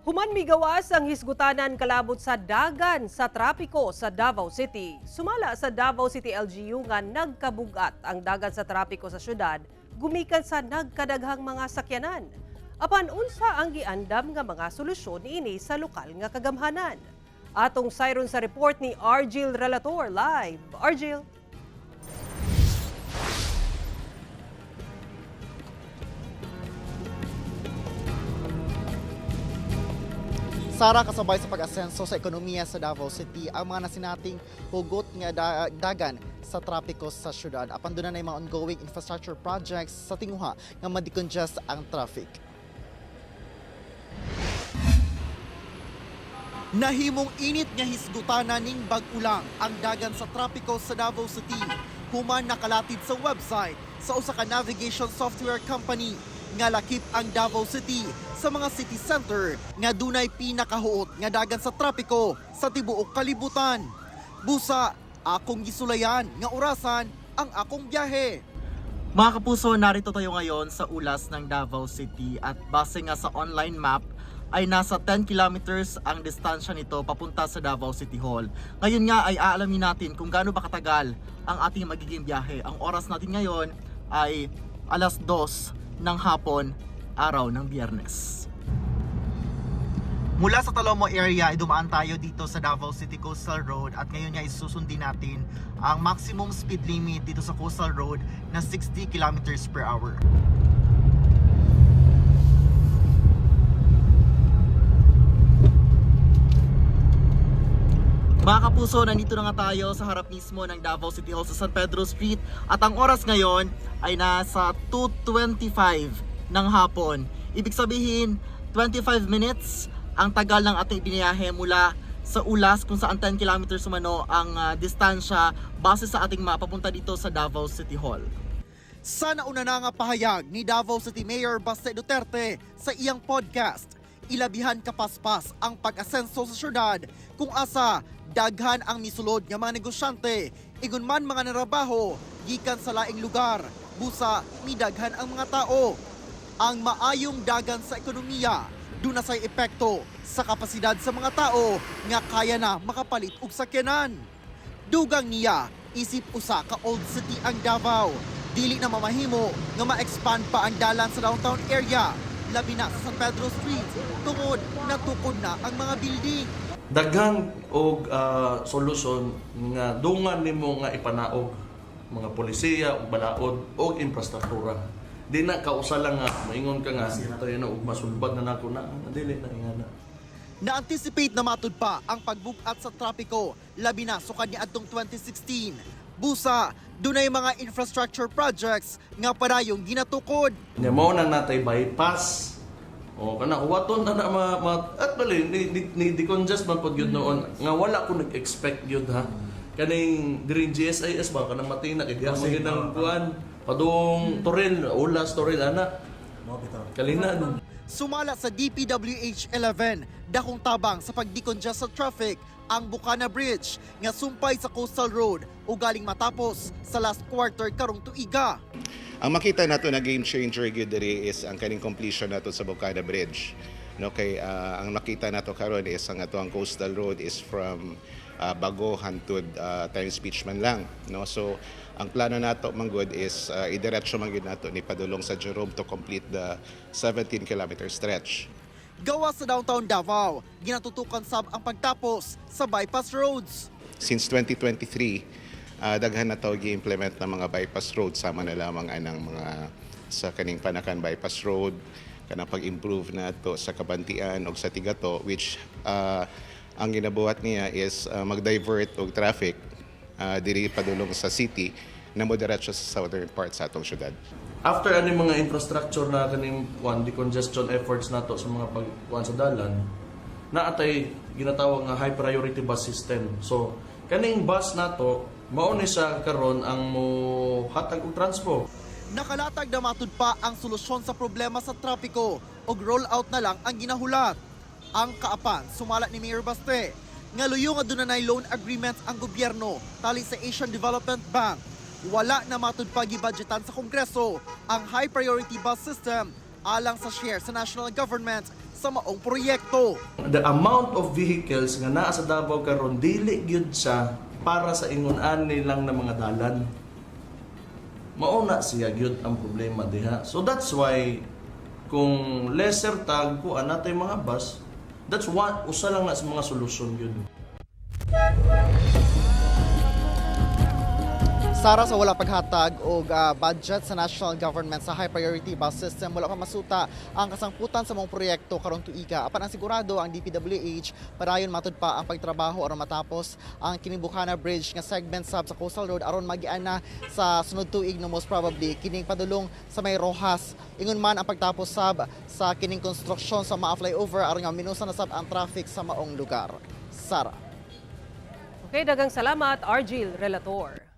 Human migawas ang hisgutanan kalabot sa dagan sa trapiko sa Davao City. Sumala sa Davao City LGU nga nagkabugat ang dagan sa trapiko sa syudad gumikan sa nagkadaghang mga sakyanan. Apan unsa ang giandam nga mga solusyon niini sa lokal nga kagamhanan? Atong sayron sa report ni Argil Relator live. Argil. Sara, kasabay sa pag-asenso sa ekonomiya sa Davao City ang mga nasinating hugot nga dagan sa trapiko sa syudad. Apan doon na mga ongoing infrastructure projects sa tinguha nga ma-decongest ang traffic. Nahimong init nga hisgutana ning bag-ulang ang dagan sa trapiko sa Davao City. Human nakalatid sa website sa usa ka navigation software company nga lakip ang Davao City sa mga city center nga dunay pinakahuot nga dagan sa trapiko sa tibuok kalibutan. Busa, akong gisulayan nga orasan ang akong biyahe. Mga kapuso, narito tayo ngayon sa ulas ng Davao City at base nga sa online map ay nasa 10 kilometers ang distansya nito papunta sa Davao City Hall. Ngayon nga ay aalamin natin kung gaano ba katagal ang ating magiging biyahe. Ang oras natin ngayon ay alas 2 ng hapon, araw ng Biyernes. Mula sa Talomo area ay dumaan tayo dito sa Davao City Coastal Road at ngayon nga isusundin natin ang maximum speed limit dito sa Coastal Road na 60 kilometers per hour. Mga kapuso, nandito na nga tayo sa harap mismo ng Davao City Hall sa San Pedro Street at ang oras ngayon ay nasa 2:25 ng hapon. Ibig sabihin, 25 minutes ang tagal ng ating biniyahe mula sa Ulas kung saan 10 kilometers umano ang distansya base sa ating mapa papunta dito sa Davao City Hall. Sa nauna na nga pahayag ni Davao City Mayor Baste Duterte sa iyang podcast, ilabihan kapaspas ang pag-asenso sa syudad kung asa daghan ang misulod nga mga negosyante, ingon man mga narabaho gikan sa laing lugar, busa midaghan ang mga tao. Ang maayong dagan sa ekonomiya duna say epekto sa kapasidad sa mga tao nga kaya na makapalit og sakyanan. Dugang niya, isip usa ka old city ang Davao. Dili na mamahimo nga ma-expand pa ang dalan sa downtown area, labi na sa San Pedro Street, tungod natukod na ang mga building. Daghan og solusyon nga dungan nimo nga ipanaog mga polisiya ug balaod og infrastruktura. Di na kausa lang nga maingon ka nga tayo na og masulbad na nako na, dili na ingana. Na-anticipate na matud pa ang pagbugat sa trapiko, labi na sukad niadtong 2016. Busa, dunay mga infrastructure projects nga padayong ginatukod. Nya mao nang natay bypass. O kana huwaton na na ma at bali ni decongest man pod gyud noon nga wala ko nag-expect gyud ha. Kaning diri GSIS ba kanang matina kay diha man gyud ang kuan padung Toril, Ulas Toril ana. Kalinan. Sumala sa DPWH 11, dakong tabang sa pagdecongest sa traffic ang Bukana Bridge nga sumpay sa Coastal Road o galing matapos sa last quarter karong tuiga. Ang makita nato na game changer gyud diri is ang kaning completion nato sa Bukana Bridge. No, kay ang nakita nato karon is ang ato ang coastal road is from Bago hantod Times Beach man lang, no? So ang plano nato man gud is idiretso man gyud nato ni padulong sa Jerome to complete the 17-kilometer stretch. Gawa sa downtown Davao, ginatutukan sab ang pagtapos sa bypass roads. Since 2023, daghan na tawag i-implement ng mga bypass road sama na lamang anang mga sa kaning Panacan bypass road, kanang pag-improve na to sa Kabantian o sa Tigato, which ang ginabuhat niya is mag-divert og traffic diri padulong sa city na moderatso sa southern part sa atong syudad. After ani mga infrastructure na kaning kuan decongestion efforts nato sa mga pagkuan sa dalan, naatay ginatawag nga high priority bus system. So kaning bus nato mao ni siya karon ang mo hatag og transpo. Nakalatag na matud pa ang solusyon sa problema sa trapiko og roll out na lang ang ginahulat. Ang kaapan, sumala ni Mayor Baste, nga luyo nga dunay loan agreement ang gobyerno tali sa Asian Development Bank. Wala na matud pa gibudgetan sa Kongreso ang high priority bus system alang sa share sa national government sa maong proyekto. The amount of vehicles nga naa sa Davao karon, dili gyud siya para sa ingon ani lang na mga dalan. Mao na siya gyud ang problema diha. So that's why kung lesser tag kuan natay mga bus, that's one, usa lang na sa mga solusyon gyud. Sara, sa wala paghatag og budget sa national government sa high priority bus system, wala pa masuta ang kasangputan sa mga proyekto karong tuiga. Apan ang sigurado, ang DPWH padayon matud pa ang pagtrabaho aron matapos ang kining Bucana Bridge nga segment sab sa Coastal Road aron magian na sa sunod tuig no, most probably kining padulong sa may Roxas. Ingon man ang pagtapos sab sa kining konstruksyon sa mga flyover aron nga minusan na sab ang traffic sa maong lugar. Sara. Okay, daghang salamat, Argil Relator.